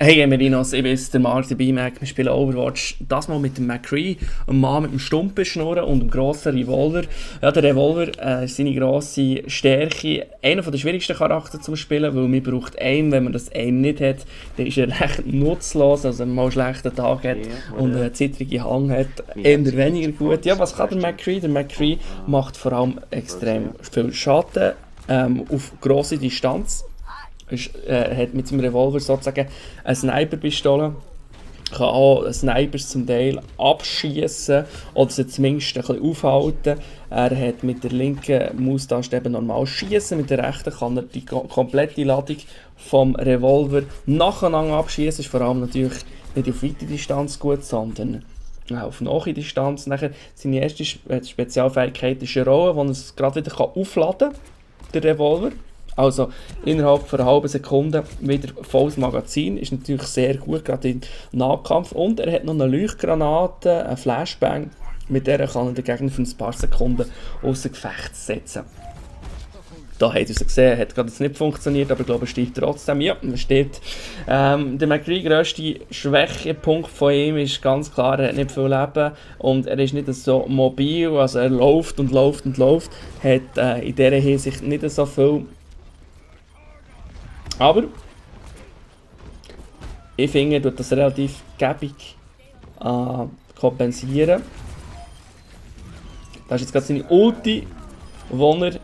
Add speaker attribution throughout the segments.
Speaker 1: Hey Emerinos, ich bin der Mark, der BMAC, wir spielen Overwatch. Das mal mit dem McCree, einem Mann mit einem stumpen Schnurren und einem grossen Revolver. Ja, der Revolver ist seine grosse Stärke. Einer der schwierigsten Charaktere zum Spielen, weil man braucht Aim. Wenn man das Aim nicht hat, dann ist er recht nutzlos. Also wenn man mal einen schlechten Tag hat und eine zittrige Hang hat, eher weniger gut. Ja, was kann der McCree? Der McCree macht vor allem extrem viel Schaden auf grosse Distanz. Er hat mit seinem Revolver sozusagen eine Sniper-Pistole, kann auch Snipers zum Teil abschießen oder sie zumindest ein bisschen aufhalten. Er hat mit der linken Maustaste eben normal schießen, mit der rechten kann er die komplette Ladung vom Revolver nacheinander abschießen. Ist vor allem natürlich nicht auf weite Distanz gut, sondern auf nahe Distanz. Nachher seine erste Spezialfähigkeit ist eine Rolle, wo er es gerade wieder aufladen kann, der Revolver. Also innerhalb von einer halben Sekunde wieder volles Magazin, ist natürlich sehr gut, gerade im Nahkampf. Und er hat noch eine Leuchtgranate, eine Flashbang, mit der kann er den Gegner für ein paar Sekunden außer Gefecht setzen. Da hat er es gesehen, hat gerade nicht funktioniert, aber ich glaube, er steht trotzdem. Ja, er steht. Der McCree, grösste Schwächepunkt von ihm ist ganz klar, er hat nicht viel Leben und er ist nicht so mobil, also er läuft und läuft und läuft, hat in dieser Hinsicht nicht so viel. Aber ich finde, er tut das relativ gäbig kompensieren. Das ist jetzt gerade seine Ulti, wo er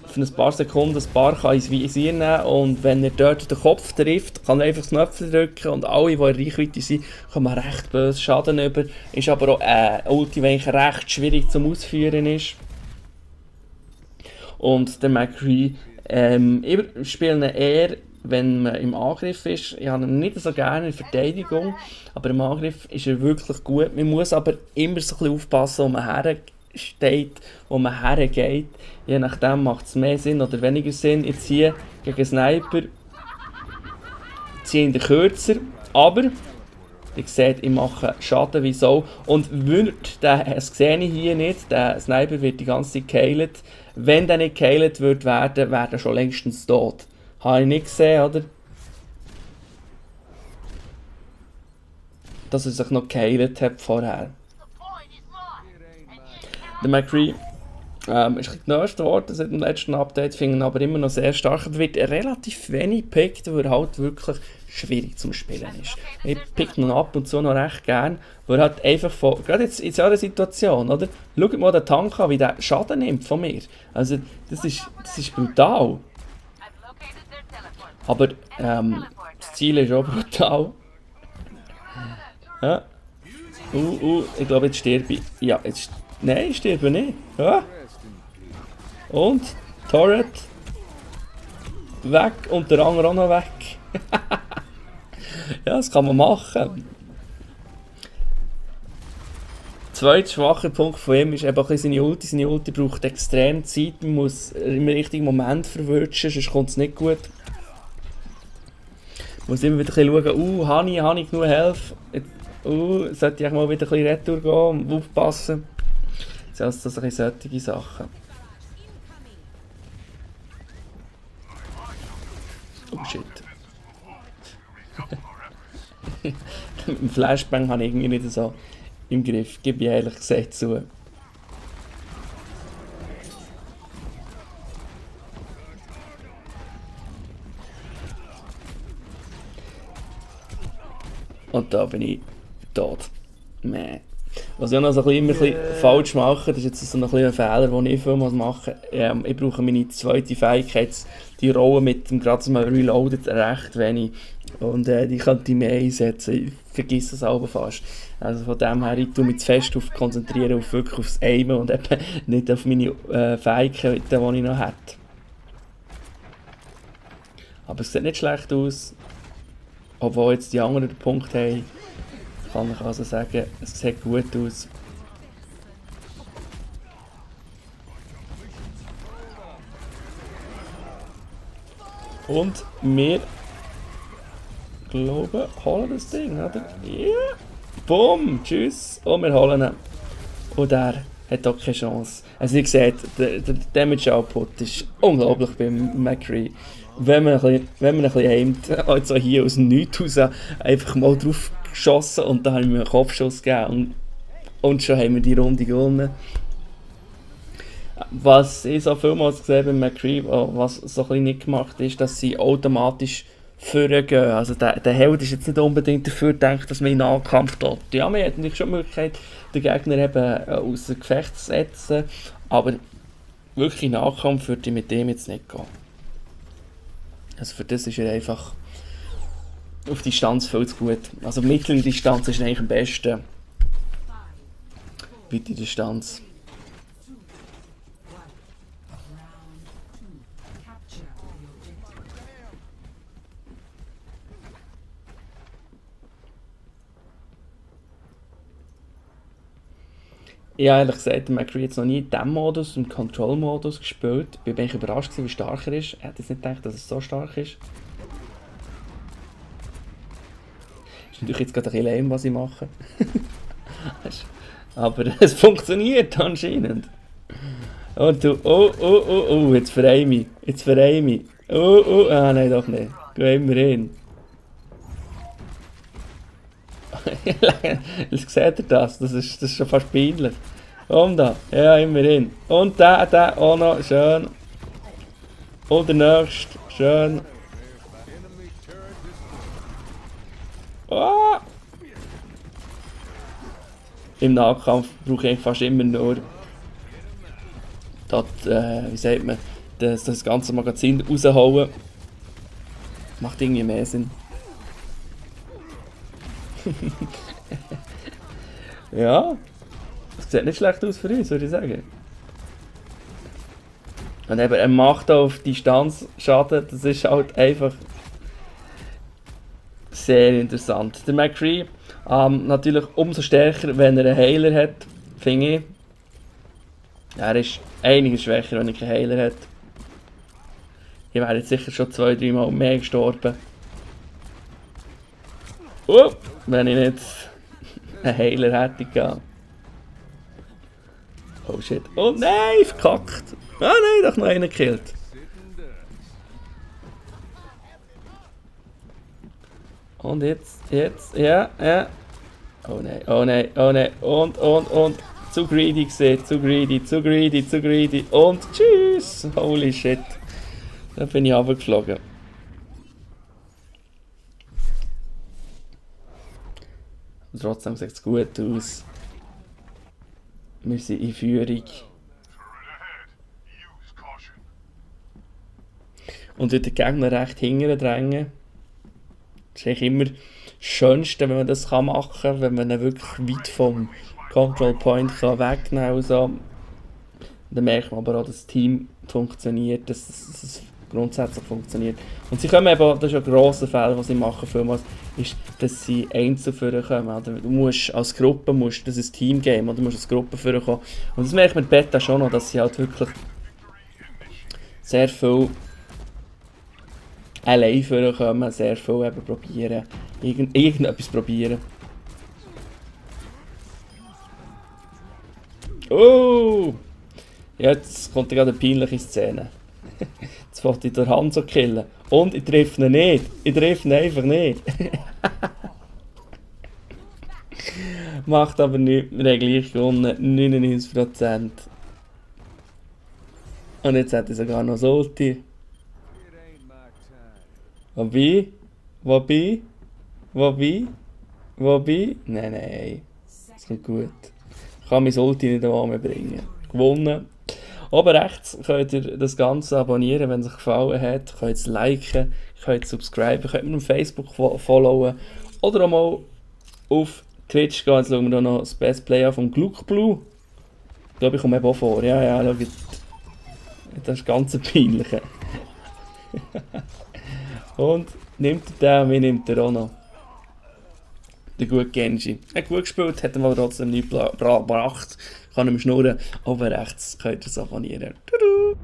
Speaker 1: für ein paar Sekunden ein paar ins Visier nehmen kann. Und wenn er dort den Kopf trifft, kann er einfach das Knöpfchen drücken und alle, die in Reichweite sind, kommen recht böse Schaden über. Ist aber auch eine Ulti, die recht schwierig zum Ausführen ist. Und der McCree, ich spiele ihn eher, wenn man im Angriff ist. Ich habe ihn nicht so gerne in der Verteidigung, aber im Angriff ist er wirklich gut. Man muss aber immer so ein bisschen aufpassen, wo man hersteht, wo man hergeht. Je nachdem macht es mehr Sinn oder weniger Sinn. Ich ziehe gegen einen Sniper, ziehe ihn kürzer, aber ihr seht, ich mache Schaden wie so. Und das sehe ich hier nicht, der Sniper wird die ganze Zeit geheilt. Wenn der nicht geheilt wird werden, wäre er schon längstens tot. Habe ich nicht gesehen, oder? Dass er sich noch geheilt hat vorher. Der McCree ist ein bisschen genervt worden seit dem letzten Update, finde ich aber immer noch sehr stark. Er wird relativ wenig gepickt, weil er halt wirklich schwierig zum Spielen ist. Ich pick ihn ab und zu noch recht gern, weil er halt einfach von, gerade jetzt in so einer Situation, oder? Schaut mal den Tank an, wie der Schaden nimmt von mir. Also das ist brutal. Aber das Ziel ist auch brutal. Ja. Ich glaube jetzt sterbe ich. Ja, jetzt. Nein, ich sterbe nicht. Ja. Und Turret weg und der andere auch noch weg. Ja, das kann man machen. Zweiter schwacher Punkt von ihm ist eben auch seine Ulti. Seine Ulti braucht extrem Zeit, man muss im richtigen Moment verwirrschen, sonst kommt es nicht gut. Man muss immer wieder ein bisschen schauen, habe ich genug Health? Sollte ich mal wieder ein bisschen retour gehen und aufpassen. Das sind also solche Sachen. Oh shit. Mit dem Flashbang habe ich irgendwie nicht so im Griff, gebe ich ehrlich gesagt zu. Und da bin ich tot. Mäh. Was ich auch noch so immer ein bisschen falsch mache, das ist jetzt so ein Fehler, den ich viel machen muss. Ich brauche meine zweite Fähigkeit, die Rolle mit dem gerade mal Reloaded recht wenig. Und die könnte ich mehr einsetzen. Ich vergesse das aber fast. Also von dem her, ich tue mich zu fest auf konzentrieren, auf wirklich aufs Aimen und eben nicht auf meine Fähigkeiten, die ich noch hätte. Aber es sieht nicht schlecht aus. Obwohl jetzt die anderen den Punkt haben, kann ich also sagen, es sieht gut aus. Und wir glauben, holen das Ding, oder? Ja! Yeah. Bumm! Tschüss! Und wir holen ihn. Und der hat auch keine Chance. Also wie gesagt, der Damage Output ist unglaublich beim McCree. Wenn man ein bisschen aimt, also hier aus dem Nichts raus, einfach mal drauf geschossen und dann habe ich mir einen Kopfschuss gegeben und schon haben wir die Runde gewonnen. Was ich so vielmals gesehen habe bei McCree, was so ein bisschen nicht gemacht ist, dass sie automatisch vorgehen. Also der Held ist jetzt nicht unbedingt dafür gedacht, dass man in Nahkampf tut. Ja, man hat natürlich schon die Möglichkeit, den Gegner eben außer Gefecht zu setzen, aber wirklich in Nahkampf würde ich mit dem jetzt nicht gehen. Also für das ist er einfach auf Distanz viel zu gut. Also mittlere Distanz ist eigentlich am besten. Weite Distanz. Ich habe ehrlich gesagt, McCree jetzt noch nie in diesem Modus, im Control-Modus gespielt. Ich war überrascht, wie stark er ist. Ich hätte jetzt nicht gedacht, dass es so stark ist. Ist natürlich jetzt gerade ein bisschen lame, was ich mache. Aber es funktioniert anscheinend. Und du, jetzt verreih mich. Nein, doch nicht. Geh immer hin. Seht ihr das? Das ist schon fast peinlich. Und da, ja, immerhin. Und der auch noch, schön. Und der nächste, schön. Ah! Im Nahkampf brauche ich eigentlich fast immer nur das, wie sagt man, das ganze Magazin raushauen. Macht irgendwie mehr Sinn. Ja, das sieht nicht schlecht aus für uns, würde ich sagen. Und eben, er macht auch auf Distanz Schaden, das ist halt einfach sehr interessant. Der McCree, natürlich umso stärker, wenn er einen Heiler hat, finde ich. Er ist einiges schwächer, wenn er keinen Heiler hat. Ich wäre jetzt sicher schon 2-3 Mal mehr gestorben. Wenn ich nicht einen Heiler hätte gehabt. Oh shit. Oh nein, verkackt. Ah nein, doch noch einen gekillt. Und jetzt, ja. Oh nein. Und. Zu greedy gesehen, zu greedy. Und tschüss. Holy shit. Da bin ich runtergeflogen. Und trotzdem sieht es gut aus. Wir sind in Führung. Und wenn die Gegner recht hinten drängen, das ist eigentlich immer das Schönste, wenn man das machen kann, wenn man ihn wirklich weit vom Control Point wegnehmen kann. Also, dann merkt man aber auch, dass das Team funktioniert, dass es grundsätzlich funktioniert. Und sie kommen eben, das ist ein grosser Fehler, was sie machen, vielmals, ist, dass sie einzeln vorkommen. Oder du musst als Gruppe, das ist ein Teamgame, oder du musst als Gruppe vorkommen. Und das merkt man in Beta schon noch, dass sie halt wirklich sehr viel allein vorkommen, sehr viel eben probieren, irgendetwas probieren. Oh! Jetzt kommt gerade eine peinliche Szene. Jetzt wollte ich den Hanzo killen. Und ich treffe ihn nicht. Ich treffe ihn einfach nicht. Macht aber nichts. Wir haben gleich gewonnen. 99%. Und jetzt hat er sogar noch so Ulti. Wobei? Nein. Das kommt gut. Ich kann mein Ulti nicht mehr bringen. Gewonnen. Oben rechts könnt ihr das Ganze abonnieren, wenn es euch gefallen hat. Könnt es liken, könnt subscriben, könnt mir auf Facebook followen. Oder auch mal auf Twitch gehen. Jetzt schauen wir da noch das Best Player vom Gluckblue. Ich glaube, ich komme eben auch vor. Ja, schau jetzt. Das ist ganz peinlich. Und nimmt er den, wie nimmt er auch noch? Der gute Genji. Er hat gut gespielt, hat ihm aber trotzdem nichts gebracht. Kann ihm schnurren. Oben rechts könnt ihr es abonnieren. Tudu!